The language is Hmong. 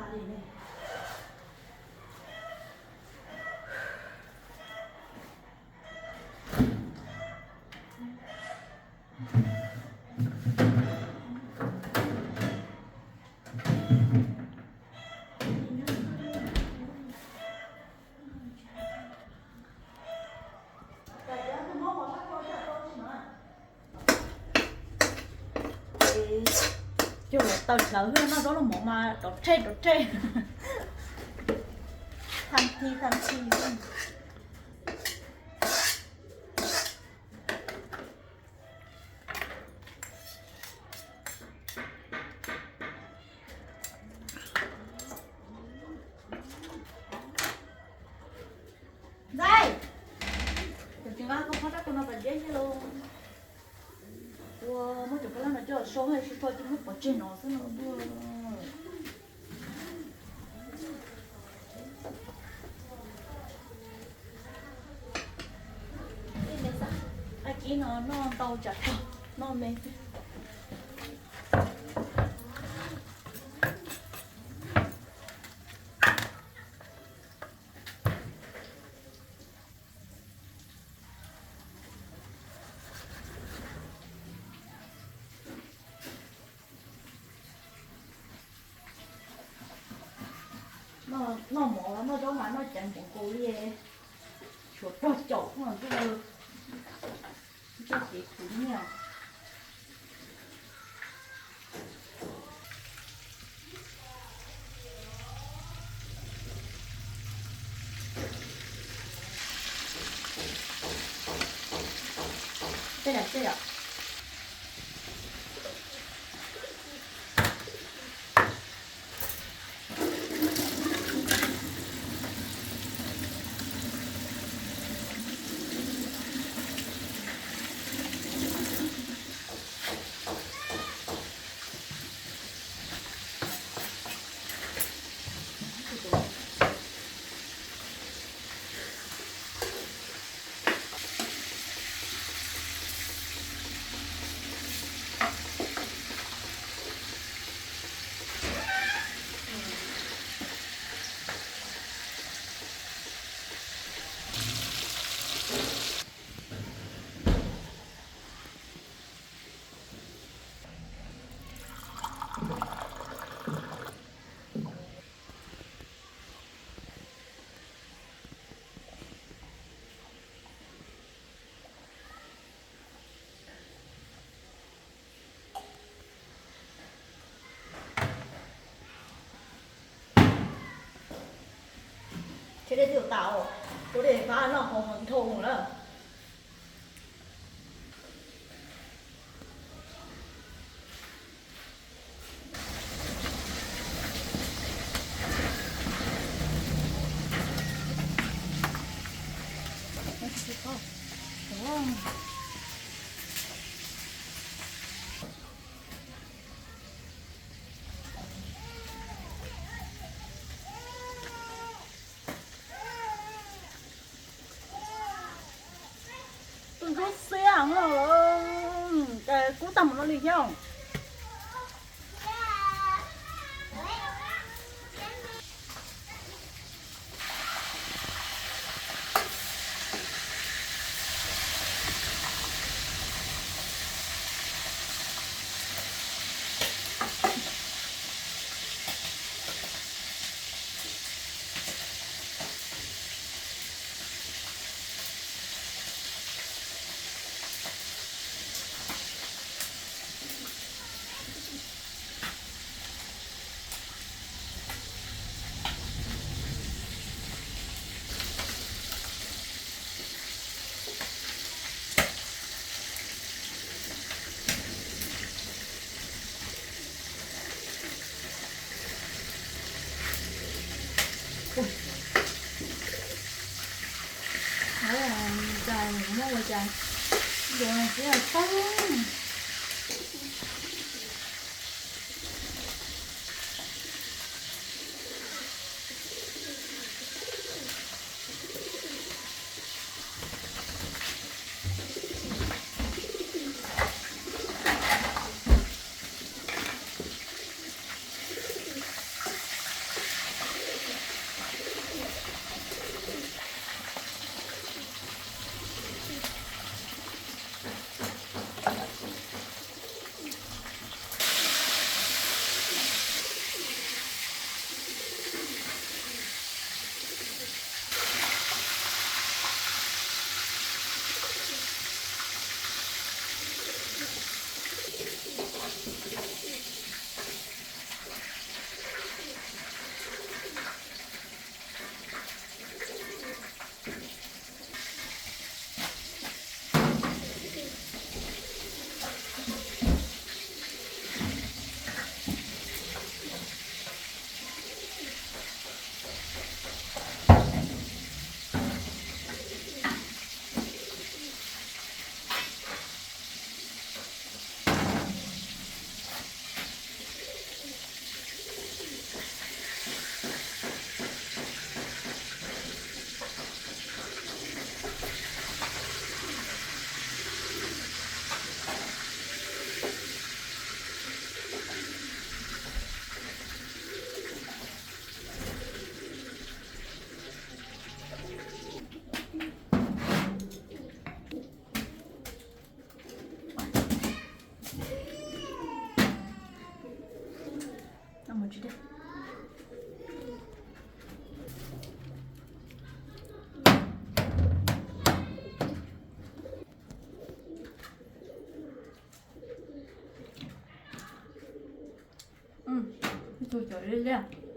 Ces coj los taw hlawv xwb, noj zaub los mov mas rov rhej rov rhej. Tham thi tham thi. Ntxawm, cov tseem vaj koj phob rab kua no pas deb thiab lauj. Ua muab cov kab lab no coj sau, sau tso ces muab pov tseg no xwb no. Ab, kib no noj ntau tsam tog noj me xwb. Noj mov noj zaub mas noj ceev npaum nkaus li, tshuav pog caum no xwb. Ntsej ces kuv nyiaj. Tej yam, tej yam. Ces dej twb tas, ua dej pab noj hauv hauv dhau lawm. Tus ntsuab xiab no, ces kub tag mus no li thiab. Ua cas muab ua cas, yuav tib txhob. Mus tsis deb. Ib tug cov liab liab.